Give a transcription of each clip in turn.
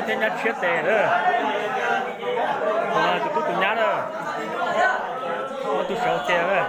Thiab nyab tshiab tes lawm. Tus tub tus nyab na, tus saud tes na.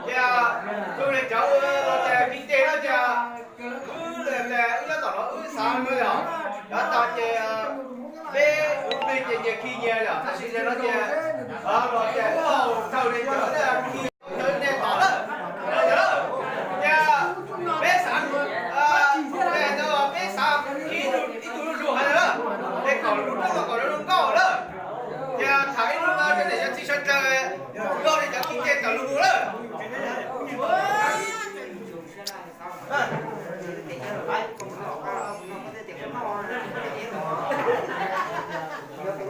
Ces tus ne cov ua los ces kiv tes no ces wb, wb nyob tom no wb xav no yog, yog tas ces peb ua plig ces nyias khi nyias yom, tab sis no ces los ces wb haus raws li cov khi cov ne tom lawm, ces peb xav, peb xav khi ib tug zuj zus hais lawm, ces kom lub rooj los kom lub nkauj lawm, ces tham ib lub cov niam cov txiv sawv daws nrog li cov kiv tes kom lub mus lawm.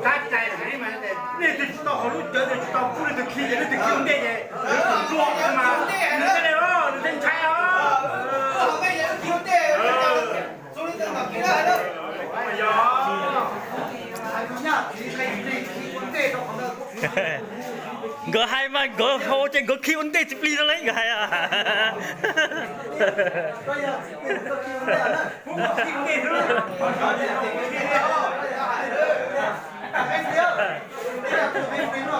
Qab cai heev mas nej twb tsis tau haus lub cawv, twb tsis tau pub leej twg khi ces leej twg khi ua ntej ces nws tuag mas nws thiaj li, nws thiaj ntshai os. Nkawd hais mas nkawd haus ces nkawd khi ua ntej tsis plig no li nkawd hais. Peb cov hais khiv plig no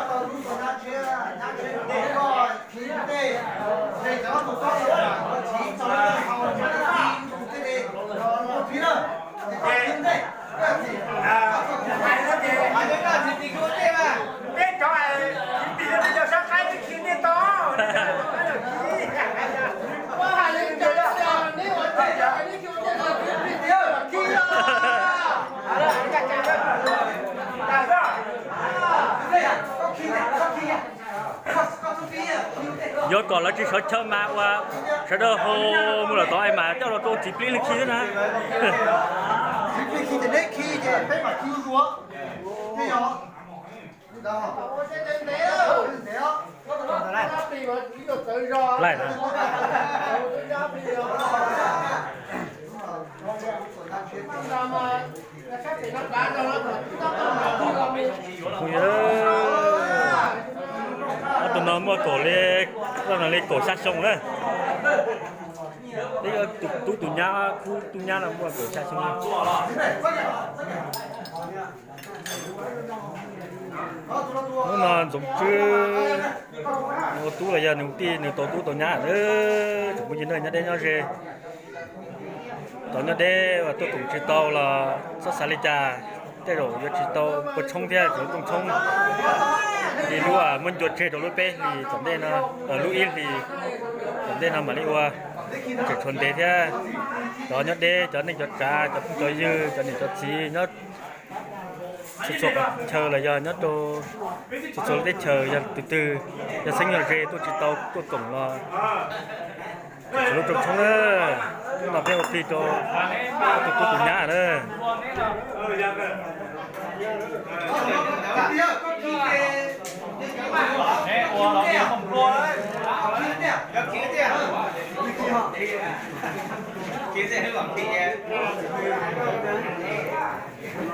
peb cov sab qaib twb khi ntej tau. Yuav kom lawv tsis sawv chaw mas ua sawv daws haus mus lawm tod es mas coj los rau txiv plig li khi xwb na. Txiv plig khi ces neb khi ces peb mam khi zuj zus. Laij na. Tus no muaj kaum li, no li kaum xya xyoo na. Peb tus tub tus nyab, khub tub nyab no muaj kaum xya xyoo. Hnub no Ntxoov Tswb ua tub los yog nws tij nws tau tub tau nyab, tsoom phooj ywg nyob deb nyob ze. Cov nyob deb uas tuaj koom tsis tau los txhob xav li cas, tej zaum yuav tsis tau ua tshoob thiab tsis tau rooj tshoob. Li lub muab ncua tseg rau lub peb hlis tom ntej no, lub ib hlis tom ntej no mam li ua, tseem tshuav ntev thiab. Cov nyob deb, cov neej cov tsav, cov phooj cov ywg, cov niam cov txiv nyob txhua txhua qhov chaw los yog nyob rau txhua txhua lub teb chaws, yog tus twg yog xeeb yog ze tuaj tsis tau tuaj koom los txhua lub rooj tshoob na. Hnub no peb ua plig rau tus tub tus nyab na.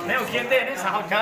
Neb ua kiag ntej neb xav haus tsawv.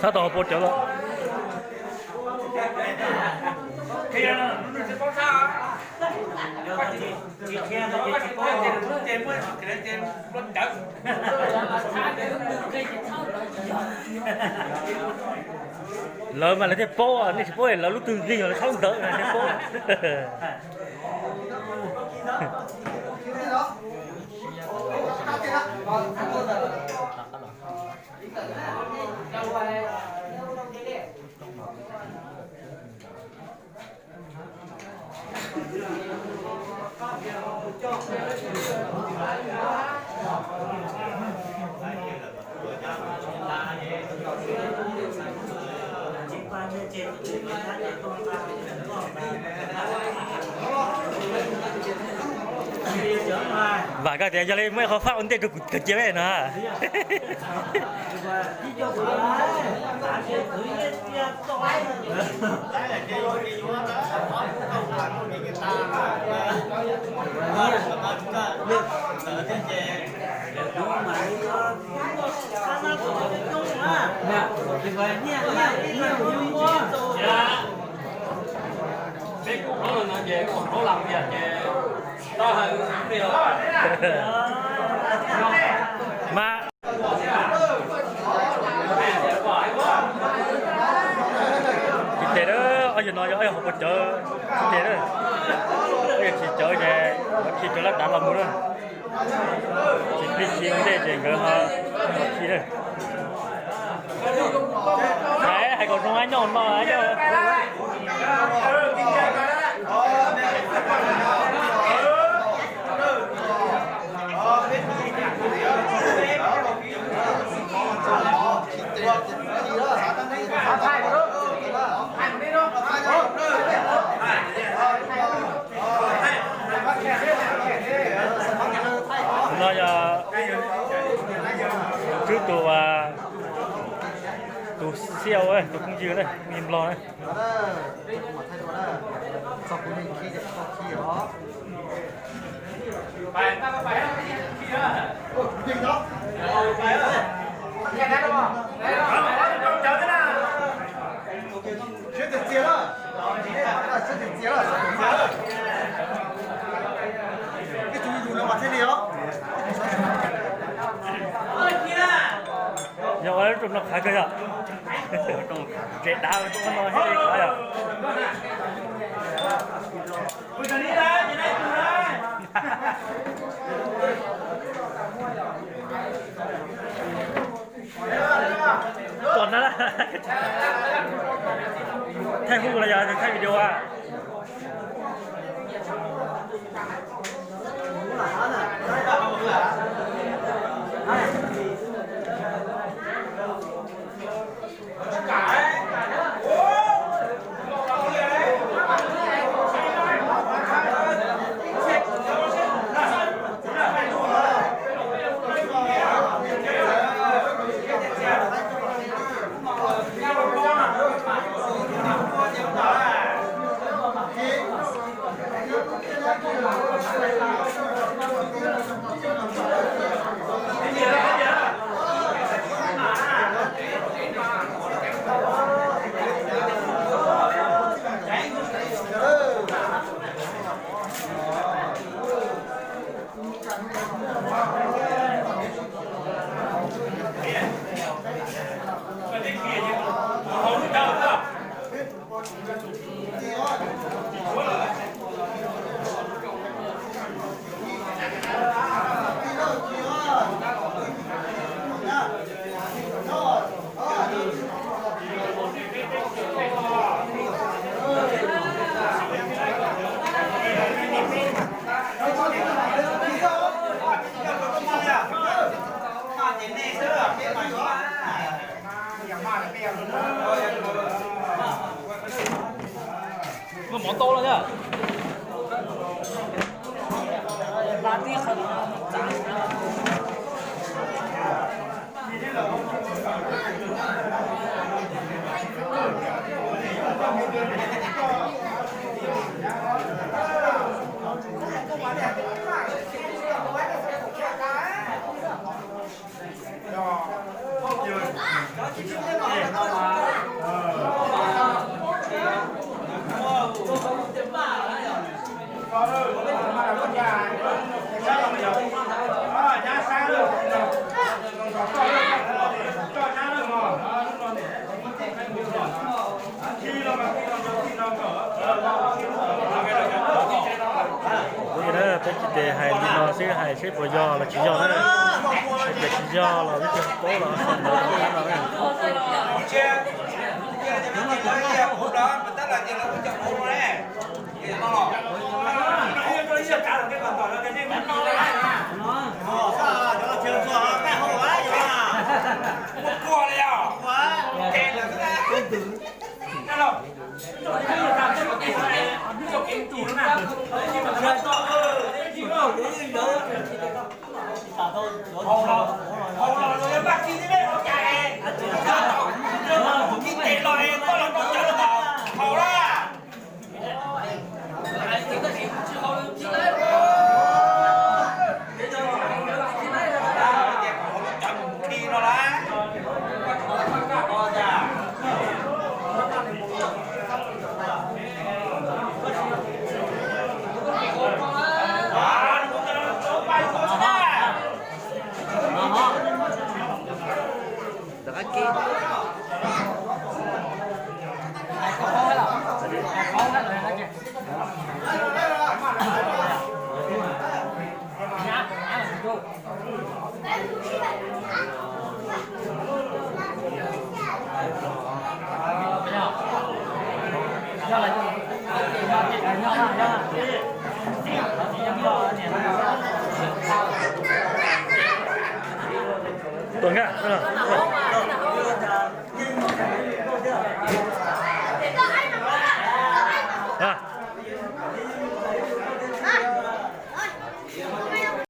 Sab tod pua cawv los. Lawv mas lawv thiaj paub, nej tsis paub lawv lub twg nqig lawv thaub ntawd thiaj paub. Vam koj tias yog li muaj ib qho fab ua ntej rau kuv kawm cia peb no. Peb kuj hlob no ces kuj hlob lam tias ces tau hais mas. Tsis tes na, ob yawg no yog ob yawg hauv paus cawv, tsis tes na. Ob yawg tsis cawv ces khi rau lab dav los mus na. Tsis plig khi ua ntej ces nkawd ho khi na. Hais kom zoo nyob no. No yog tus tswb tus, tus xiau, tus phooj ywg, phooj ywg Nplog na. Yog ua lub rooj no qhav kawg yog. Tsev dav rooj no thiaj li qhav yog. Tom na, thaij hub los yog thaij video a? Muaj mov tau los thiab. Peb ces hais li no xwb, hais seb puas yog los tsis yog na. Hais tias tsis yog los peb cia paub los xaus ntawv no na. Tuaj nkag.